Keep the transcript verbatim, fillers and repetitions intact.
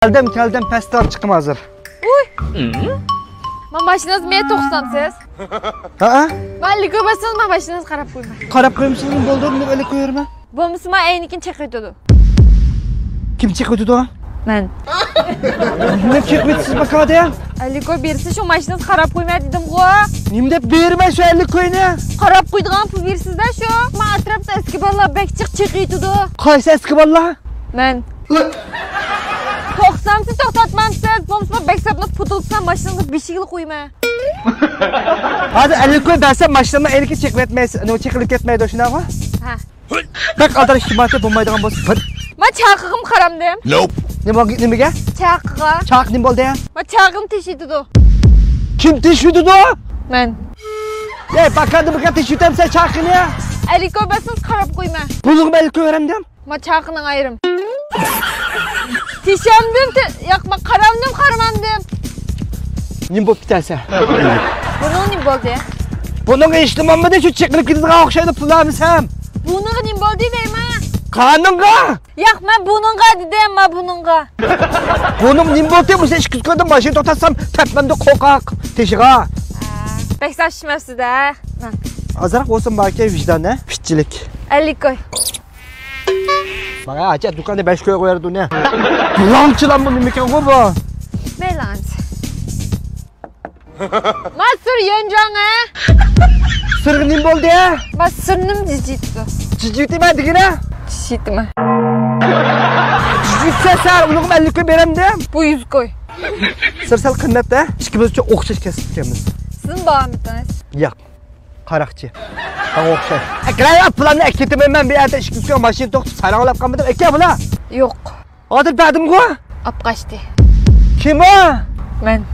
كەلدىم، كەلدىم، پەستىن چىقتىم ھازىر. ئۇي! ما ماشىنىڭىزنى مەن توختىتامسىز؟ ھە؟ ما ئەللىك كوي بەرسىڭىز، ما ماشىنىڭىزنى قاراپ قويىمەن. قاراپ قويمىسىڭىز بولدۇرۇم دەپ ئەللىك كوي بېرىمەن. بولمىسا ما ئەينىكىنى چېقىۋېتىدۇ. كىم چېقىۋېتىدۇ؟ مەن. نېمە چېقىۋېتىسىز باكادە؟ ئەللىك كوي بېرسە شۇ ماشىنىڭىزنى قاراپ قويىمەن دېدىمغۇ. نېمە دەپ بېرىمەن شۇ ئەللىك كوينى؟ قاراپ قويىدىغان پۇل بېرىسىز-دە شۇ. ما ئەتراپتا ئەسكى بالىلار بەك جىق چېقىۋېتىدۇ. قايسى ئەسكى بالىلار؟ مەن. توختامسىز، توختاتمامسىز؟ بولمىسا بەك سەپنى پۇتۇلسا ماشىنىڭىزنى بېشىگىلا قويىمەن. ھازىر ئەللىك كوي بەرسەم ماشىنامنىڭ ئەينىكى چېقىۋەتمەيسىز، نېمە چېقىلىپ كەتمەيدۇ شۇنداقمۇ؟ ھە. بەك ئالدىراش ئىشتىماتى بولمايدىغان بولسا بىر. ما چاقىغىمۇ قارامدىم. نېمە، نېمىگە؟ چاقىغا. چاقا نېمە بولدى؟ ما چاقىنى تېشىۋېتىدۇ. كىم تېشىۋېتىدۇ؟ مەن. ئەي باكادە باكا تېشىۋېتەمسەن چاقىنى؟ ئەللىك كوي بەرسىڭىز قاراپ قويىمەن. بۇنىڭغا ئەللىك كوي بېرەمدىم. ما چاقىنىڭ ئايرىم. تېشەمدىم، تە-، ياق، ما قارامدىم، قارىمامدىم. نېمە بولۇپ كېتەسەن؟ بۇنىڭ نېمە بولدى؟ بۇنىڭغا ھېچنېمە بولمىدى، شۇ چېقىلىپ كېتىدىغان ئوخشايدۇ پۇللارمىسام. بۇنىڭغا نېمە بولدى دەيمەن؟ قانۇنغا! ياق، مەن بۇنىڭغا دېدىم، ما بۇنىڭغا. بۇنىڭ نېمە بولدى؟ مۇشۇ ئىككى يۈز كويدىن ماشىنا توختاتسام تەپمەمدۇ قورقاق تېشىغا. ھە، بەك ساپ چۈشمەپسىز-دە. ماڭ. ئازراق بولسۇن باركەن ۋىجدان، ھە؟ پىتچىلىك. ئەللىك كوي. ماڭا ھاجەت دۇكاندا بەش كوي قوياردۇ نە. بۇلاڭچىلارمۇ نېمىكەنغۇ بۇ؟ مەيلى ئەمسە. ما سۈر يۆنجاڭ ھە؟ سۈرگە نېمە بولدى؟ ما سۈرنىم جىجىتتى. جىجىتىمە دېگىنە؟ جىجىتىمە. جىجىتسە سەن ئۇنىڭغا ئەللىك كوي بېرەمدىم. بۇ يۈز كوي. سۈر سەل قىممەت ھە؟ ئىككىمىز ئۈچۈن ئوخشاش كەسىپ ئىكەنمىز. سىزمۇ بارمىدىڭىز؟ ياق. قاراقچى. ساڭا ئوخشاش. ئەكرەي، پۇلاننى ئەكېتىمەن مەن بۇ يەردە ئىككى ئۈچ كۈن ماشىنا توختىتىپ ساراڭلاپ قالمىدىم. ئەكە بۇلا. يوق. ھازىر بەردىمغۇ؟ ئاپ قاچتى. كىم ئۇ؟ مەن.